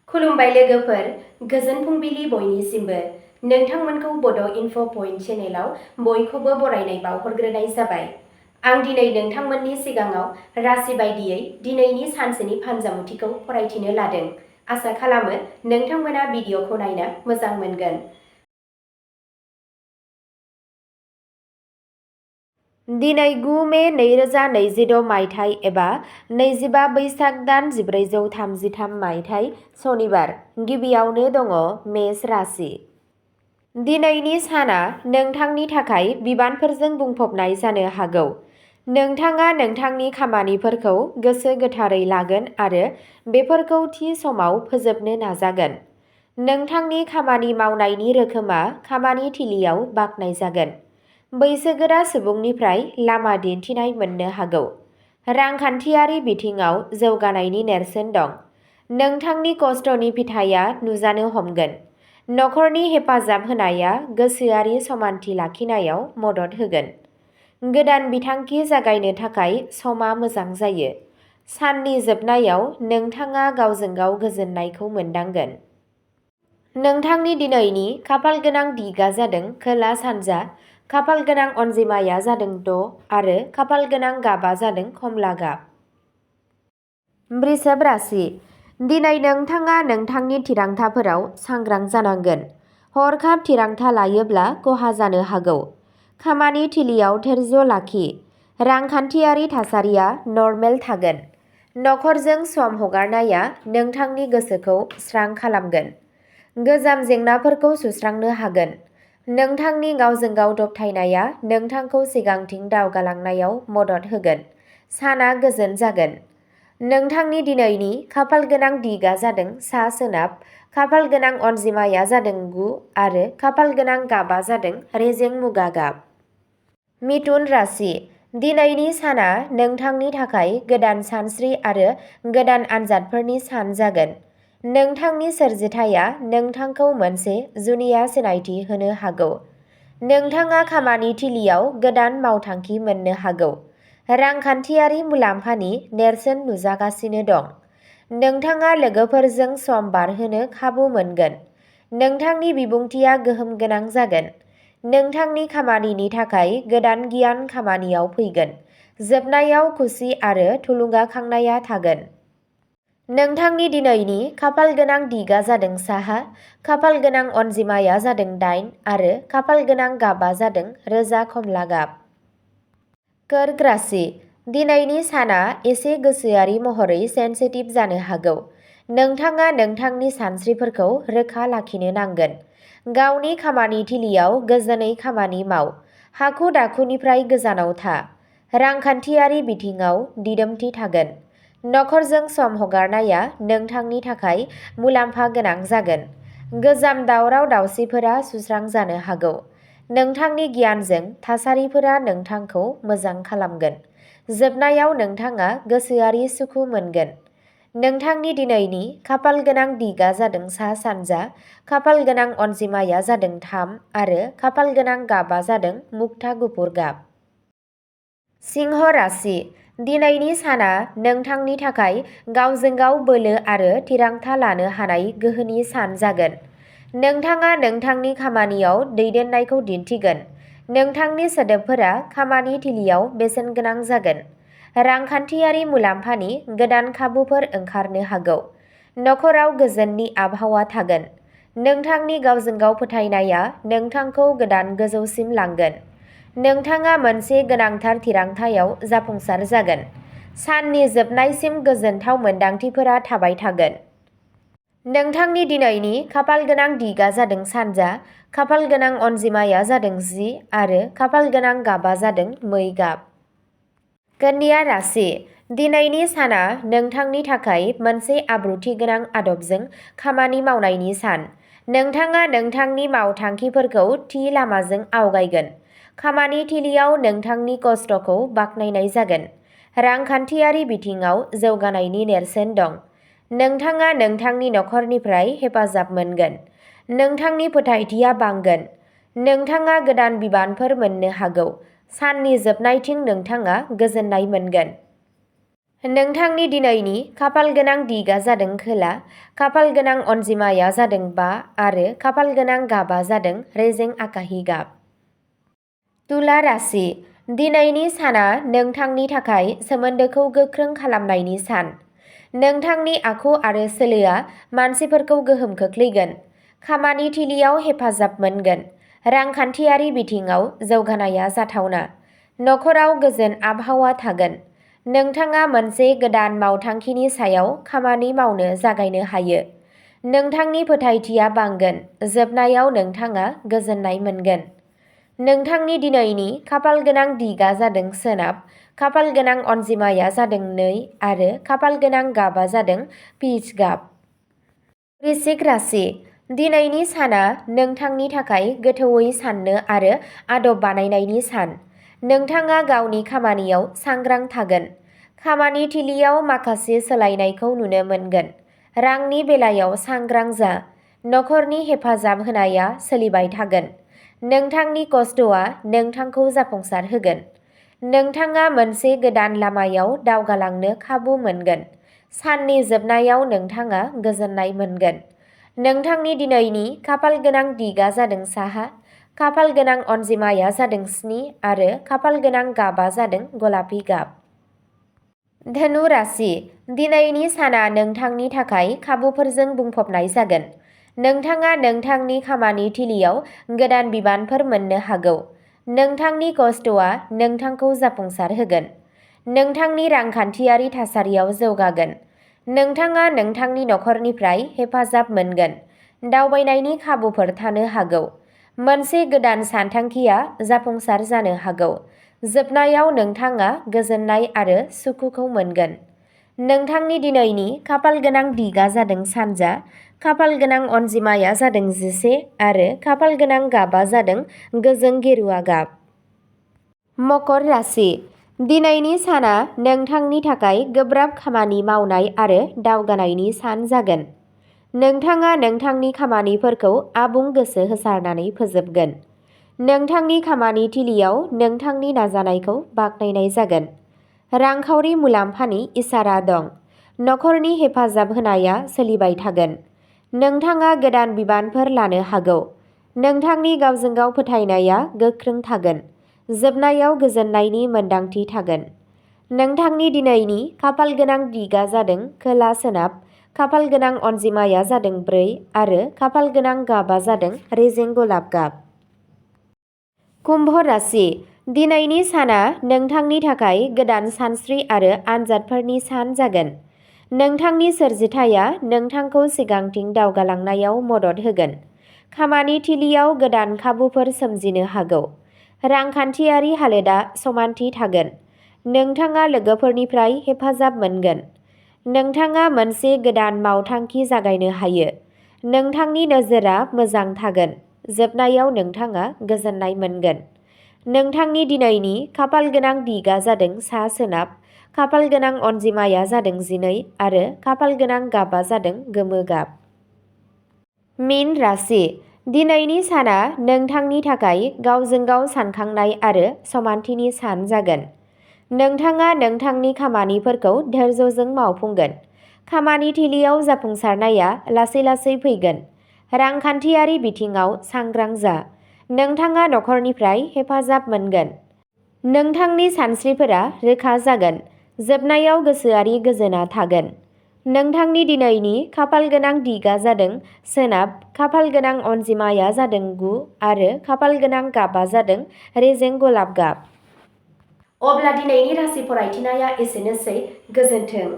खुलुमबाय लोगोफोर, गोजोन फुंबिलि बयनिसिमबो। नोंथांमोनखौ बड' इनफ' पइन्ट चेनेलाव बयखौबो बरायनाय बावहरग्रोनाय जाबाय। आं दिनै नोंथांमोननि सिगाङाव राशि बायदियै दिनैनि सानसेनि फानजामुथिखौ फरायथिनो लादों। आसा खालामो नोंथांमोना भिडिअ'खौ नायनो मोजां मोनगोन। दिनै 9 मे 2026 मायथाइ एबा 25 बैसाग दान 1433 मायथाइ सनिबार। गिबियावनो दङ मेष राशि। दिनैनि साना नोंथांनि थाखाय बिबानफोरजों बुंफबनाय जानो हागौ। नोंथाङा नोंथांनि खामानिफोरखौ गोसो गोथारै लागोन आरो बेफोरखौ थि समाव फोजोबनो नाजागोन। नोंथांनि खामानि मावनायनि रोखोमा खामानि थिलियाव बाख्नायजागोन। बैसोगोरा सुबुंनिफ्राय लामा दिन्थिनाय मोननो हागौ। रांखान्थियारि बिथिङाव जौगानायनि नेरसोन दं। नोंथांनि खस्थ'नि फिथाइया नुजानो हमगोन। नखरनि हेफाजाब होनाया गोसोआरि समानथि लाखिनायाव मदद होगोन। गोदान बिथांखि जागायनो थाखाय समा मोजां जायो। साननि जोबनायाव नोंथाङा गावजों गाव गोजोननायखौ मोनदांगोन। नोंथांनि दिनैनि खाफालगोनां दिगा जादों खोला सानजा। खाफालगोनां अनजिमाया जादों 6 आरो खाफालगोनां गाबा जादों कमला गाब। वृषभ राशि। दिनै नोंथाङा नोंथांनि थिरांथाफोराव सांग्रां जानांगोन। हरखाब थिरांथा लायोब्ला खहा जानो हागौ। खामानि थिलियाव धैर्य लाखि। रांखान्थियारि थासारिया नर्मेल थागोन। नखरजों सम हगारनाया नोंथांनि गोसोखौ स्रां खालामगोन। गोजाम जेंनाफोरखौ सुस्रांनो हागोन। नोंथांनि गावजों गाव दबथायनाया नोंथांखौ सिगांथिं दावगालांनायाव मदद होगोन। साना गोजोन जागोन। नोंथांनि दिनैनि खाफालगोनां दिगा जादों सा सोनाब। खाफालगोनां अनजिमाया जादों 9 आरो खाफालगोनां गाबा जादों रेजें मुगा गाब। मिथुन राशि। दिनैनि साना नोंथांनि थाखाय गोदान सानस्रि आरो गोदान आनजादफोरनि सान जागोन। नोंथांनि सोरजिथाया नोंथांखौ मोनसे जुनिया सिनायथि होनो हागौ। नोंथाङा खामानि थिलियाव गोदान मावथांखि मोननो हागौ। रांखान्थियारि मुलाम्फानि नेरसोन नुजागासिनो दं। नोंथाङा लोगोफोरजों सम बारहोनो खाबु मोनगोन। नोंथांनि बिबुंथिया गोहोम गोनां जागोन। नोंथांनि खामानिनि थाखाय गोदान गियान खामानियाव फैगोन। जोबनायाव खुसि आरो थुलुंगाखांनाया थागोन। नोंथांनि दिनैनि खाफालगोनां दिगा जादों साहा। खाफालगोनां अनजिमाया जादों 8 आरो खाफालगोनां गाबा जादों रोजा कमला गाब। कर्क राशि। दिनैनि साना एसे गोसोआरि महरै सेनसिटिभ जानो हागौ। नोंथाङा नोंथांनि सानस्रिफोरखौ रोखा लाखिनो नांगोन। गावनि खामानि थिलियाव गोजोनै खामानि माव। हाखु दाखुनिफ्राय गोजानाव था। रांखान्थियारि बिथिङाव दिदोमथि थागोन। नखरजों सम हगारनाया नोंथांनि थाखाय मुलाम्फा गोनां जागोन। गोजाम दावराव दावसिफोरा सुस्रांजानो हागौ। नोंथांनि गियानजों थासारिफोरा नोंथांखौ मोजां खालामगोन। जोबनायाव नोंथाङा गोसोआरि सुखु मोनगोन। नोंथांनि दिनैनि खाफालगोनां दिगा जादों सा सानजा। खाफालगोनां अनजिमाया जादों 3 आरो खाफालगोनां गाबा जादों मुक्ता गुफुर गाब। सिंह राशि। दिनैनि साना नोंथांनि थाखाय गावजों गाव बोलो आरो थिरांथा लानो हानाय गोहोनि सान जागोन। नोंथाङा नोंथांनि खामानियाव दैदेननायखौ दिन्थिगोन। नोंथांनि सोदोबफोरा खामानि थिलियाव बेसेनगोनां जागोन। रांखान्थियारि मुलाम्फानि गोदान खाबुफोर ओंखारनो हागौ। नखराव गोजोननि आबहावा थागोन। नोंथांनि गावजों गाव फोथायनाया नोंथांखौ गोदान गोजौसिम लांगोन। नोंथाङा मोनसे गोनांथार थिरांथायाव जाफुंसार जागोन। साननि जोबनायसिम गोजोनथाव मोनदांथिफोरा थाबाय थागोन। नोंथांनि दिनैनि खाफालगोनां दिगा जादों सानजा। खाफालगोनां अनजिमाया जादों 10 आरो खाफालगोनां गाबा जादों मै गाब। कन्या राशि। दिनैनि साना नोंथांनि थाखाय मोनसे आब्रुथि गोनां आदबजों खामानि मावनायनि सान। नोंथाङा नोंथांनि मावथांखिफोरखौ थि लामाजों आवगायगोन। खामानि थिलियाव नोंथांनि खस्थ'खौ बाख्नायनाय जागोन। रांखान्थियारि बिथिङाव जौगानायनि नेरसोन दं। नोंथाङा नोंथांनि नखरनिफ्राय हेफाजाब मोनगोन। नोंथांनि फोथायथिया बांगोन। नोंथाङा गोदान बिबानफोर मोननो हागौ। साननि जोबनायथिं नोंथाङा गोजोननाय मोनगोन। नोंथांनि दिनैनि खाफाल गोनां दिगा जादों खोला, खाफाल गोनां अनजिमाया जादों 5 आरो खाफाल गोनां गाबा जादों रेजें आकाहि गाब। तुला राशि, दिनैनि साना नोंथांनि थाखाय सोमोन्दोखौ गोख्रों खालामनायनि सान। नोंथांनि आखु आरो सोलोआ मानसिफोरखौ गोहोम खोख्लैगोन। खामानि थिलियाव हेफाजाब मोनगोन। रांखान्थियारि बिथिङाव जौगानाया जाथावना। नखराव गोजोन आबहावा थागोन। नोंथाङा मोनसे गोदान मावथांखिनि सायाव खामानि मावनो जागायनो हायो। नोंथांनि फोथायथिया बांगोन। जोबनायाव नोंथाङा गोजोननाय मोनगोन। नोंथांनि दिनैनि खाफाल गोनां दिगा जादों सोनाब, खाफाल गोनां अनजिमाया जादों 2 आरो खाफाल गोनां गाबा जादों पीच गाब। वृश्चिक राशि, दिनैनि साना नोंथांनि थाखाय गोथौवै साननो आरो आदब बानायनायनि सान। नोंथाङा गावनि खामानियाव सांग्रां थागोन। खामानि थिलियाव माखासे सोलायनायखौ नुनो मोनगोन। रांनि बेलायाव सांग्रां जा। नखरनि हेफाजाब होनाया सोलिबाय थागोन। नोंथांनि खस्थ'आ नोंथांखौ जाफुंसार होगोन। नोंथाङा मोनसे गोदान लामायाव दावगालांनो खाबु मोनगोन। साननि जोबनायाव नोंथाङा गोजोननाय मोनगोन। नोंथांनि दिनैनि खाफाल गोनां दिगा जादों साहा, खाफाल गोनां अनजिमाया जादों 7 आरो खाफाल गोनां गाबा जादों गलापि गाब। धनु राशि, दिनैनि साना नोंथांनि थाखाय खाबुफोरजों बुंफबनाय जागोन। नोंथाङा नोंथांनि खामानि थिलियाव गोदान बिबानफोर मोननो हागौ। नोंथांनि खस्थ'आ नोंथांखौ जाफुंसार होगोन। नोंथांनि रांखान्थियारि थासारियाव जौगागोन। नोंथाङा नोंथांनि नखरनिफ्राय हेफाजाब मोनगोन। दावबायनायनि खाबुफोर थानो हागौ। मोनसे गोदान सानथांखिया जाफुंसार जानो हागौ। जोबनायाव नोंथाङा गोजोननाय आरो सुखुखौ मोनगोन। नोंथांनि दिनैनि खाफाल गोनां दिगा जादों सानजा, खाफाल गोनां अनजिमाया जादों 11 आरो खाफाल गोनां गाबा जादों गोजों गेरुवा गाब। मकर राशि, दिनैनि साना नोंथांनि थाखाय गोब्राब खामानि मावनाय आरो दावगानायनि सान जागोन। नोंथाङा नोंथांनि खामानिफोरखौ आबुं गोसो होसारनानै फोजोबगोन। नोंथांनि खामानि थिलियाव नोंथांनि नाजानायखौ बाख्नायनाय जागोन। रांखावरि मुलाम्फानि इसारा दं। नखरनि हेफाजाब होनाया सोलिबाय थागोन। नोंथाङा गोदान बिबानफोर लानो हागौ। नोंथांनि गावजों गाव फोथायनाया गोख्रों थागोन। जोबनायाव गोजोननायनि मोन्दांथि थागोन। नोंथांनि दिनैनि खाफाल गोनां दिगा जादों खोला सोनाब, खाफाल गोनां अनजिमाया जादों 4 आरो खाफाल गोनां गाबा जादों रेजें गलाब गाब। कुम्भ राशि, दिनैनि साना नोंथांनि थाखाय गोदान सानस्रि आरो आनजादफोरनि सान जागोन। नोंथांनि सोरजिथाया नोंथांखौ सिगांथिं दावगालांनायाव मदद होगोन। खामानि थिलियाव गोदान खाबुफोर सोमजिनो हागौ। रांखान्थियारि हालोदा समानथि थागोन। नोंथाङा लोगोफोरनिफ्राय हेफाजाब मोनगोन। नोंथाङा मोनसे गोदान मावथांखि जागायनो हायो। नोंथांनि नोजोरआ मोजां थागोन। जोबनायाव नोंथाङा गोजोननाय मोनगोन। नोंथांनि दिनैनि खाफाल गोनां दिगा जादों सा सोनाब, खाफाल गोनां अनजिमाया जादों 12 आरो खाफाल गोनां गाबा जादों गोमो गाब। मीन राशि, दिनैनि साना नोंथांनि थाखाय गावजों गाव सानखांनाय आरो समानथिनि सान जागोन। नोंथाङा नोंथांनि खामानिफोरखौ धैर्यजों मावफुंगोन। खामानि थिलियाव जाफुंसारनाया लासै लासै फैगोन। रांखान्थियारि बिथिङाव सांग्रां जा। नोंथाङा नखरनिफ्राय हेफाजाब मोनगोन। नोंथांनि सानस्रिफोरा रोखा जागोन। जोबनायाव गोसोआरि गोजोनआ थागोन। नोंथांनि दिनैनि खाफाल गोनां दिगा जादों सोनाब, खाफाल गोनां अनजिमाया जादों 9 आरो खाफाल गोनां गाबा जादों रेजें गलाब गाब। अब्ला दिनैनि राशि फरायथिनाया एसेनोसै। गोजोन्थों।